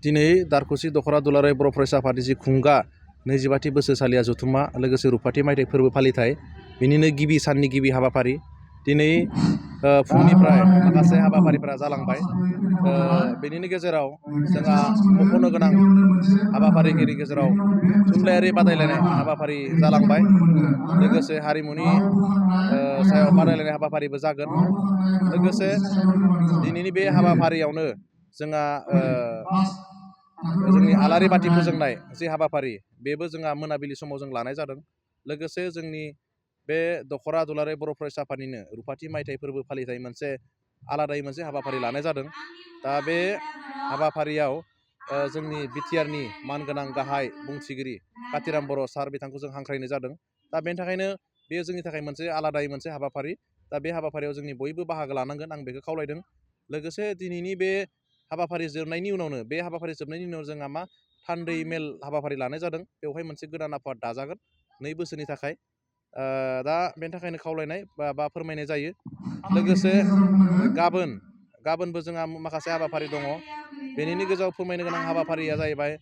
दिनै दारखुसि दख'रा दुलाराय बर' फरायसा आफादनि जि खुंगा 25थि बोसोरसालिया जथुम्मा लोगोसे रुफाथि मायथाइ फोरबो फालिथाय बिनिनो गिबि साननि गिबि हाबाफारि दिनै फुंनिफ्राय माखासे हाबाफारिफोरा जालांबाय। बेनिनो गेजेराव जोंहा मख'नो गोनां हाबाफारिनि गेजेराव थुनलाइयारि बादायलायनाय हाबाफारि जालांबाय। लोगोसे हारिमुनि सायाव बादायलायनाय हाबाफारिबो जागोन। लोगोसे दिनैनि बे हाबाफारियावनो जोंहा जोंनि आलारि बाथि फोजोंनाय जि हाबाफारि बेबो जोंहा मोनाबिलि समाव जों लानाय जादों। लोगोसे जोंनि बे दख'रा दुलाराय बर' फरायसा आफादनिनो रुफाथि मायथाइ फोरबो फालिथाय मोनसे आलादायै मोनसे हाबाफारि लानाय जादों। दा बे हाबाफारियाव जोंनि बिटिआरनि मानगोनां गाहाय बुंथिगिरि कातिराम बर' सार बिथांखौ जों हांख्रायनाय जादों। दा बेनि थाखायनो बेयो जोंनि थाखाय मोनसे आलादायै मोनसे हाबाफारि। दा बे हाबाफारियाव जोंनि बयबो बाहागो लानांगोन आं बेखौ खावलायदों। लोगोसे दिनैनि बे हाबाफारि जोबनायनि उनावनो बे हाबाफारि जोबनायनि उनाव जोंहा थान्दै मेल हाबाफारि लानाय जादों। बेवहाय मोनसे गोदान आफाद दाजागोन 2 बोसोरनि थाखाय। दा बेनि थाखायनो खावलायनाय बा फोरमायनाय जायो। लोगोसे गाबोनबो जोंहा माखासे हाबाफारि दङ। बेनिनो गेजेराव फोरमायनो गोनां हाबाफारिया जाहैबाय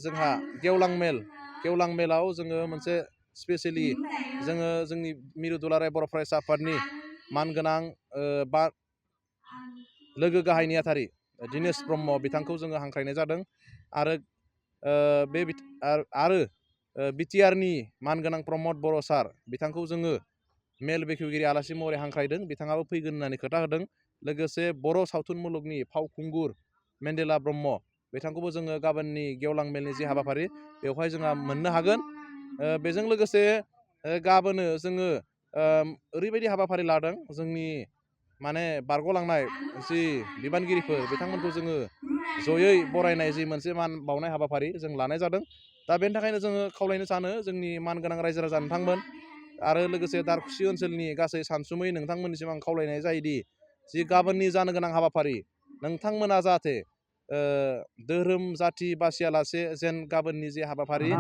जोंहा गेवलां मेलाव जोङो मोनसे स्पेसियेलि जोङो जोंनि मिरु दुलाराय बर' फरायसा आफादनि मानगोनां लोगो गाहाय नेहाथारि दिनेश ब्रह्म बिथांखौ जोङो हांख्रायनाय जादों। आरो बिटिआरनि मानगोनां प्रमद बर' सार बिथांखौ जोङो मेल बेखेवगिरि आलासि महरै हांख्रायदों। बिथाङाबो फैगोन होननानै खोथा होदों। लोगोसे बर' सावथुन मुलुगनि फावखुंगुर मेन्देला ब्रह्म बिथांखौबो जोङो गाबोननि गेवलां मेलनि जि हाबाफारि बेवहाय जोंहा मोननो हागोन। बेजों लोगोसे गाबोनो जोङो ओरैबायदि हाबाफारि लादों जोंनि बारग'लांनाय जि बिबानगिरिफोर बिथांमोनखौ जोङो जयै बरायनाय जि मोनसे मान बावनाय हाबाफारि जों लानाय जादों। दा बेनि थाखायनो जोङो खावलायनो सानो जोंनि मानगोनां रायजो राजा नोंथांमोन आरो लोगोसे दारखुसि ओनसोलनि गासै सानसुमै नोंथांमोननिसिम आं खावलायनाय जायोदि जि गाबोननि जानो गोनां हाबाफारि नोंथांमोना जाहाथे धोरोम जाथि बासियालासे जेन गाबोननि जे हाबाफारि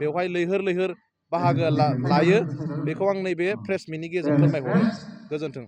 बेवहाय लैहोर बाहागो लायो बेखौ आं नैबे प्रेस मिटनि गेजेरजों फोरमायहरो। गोजोन्थों।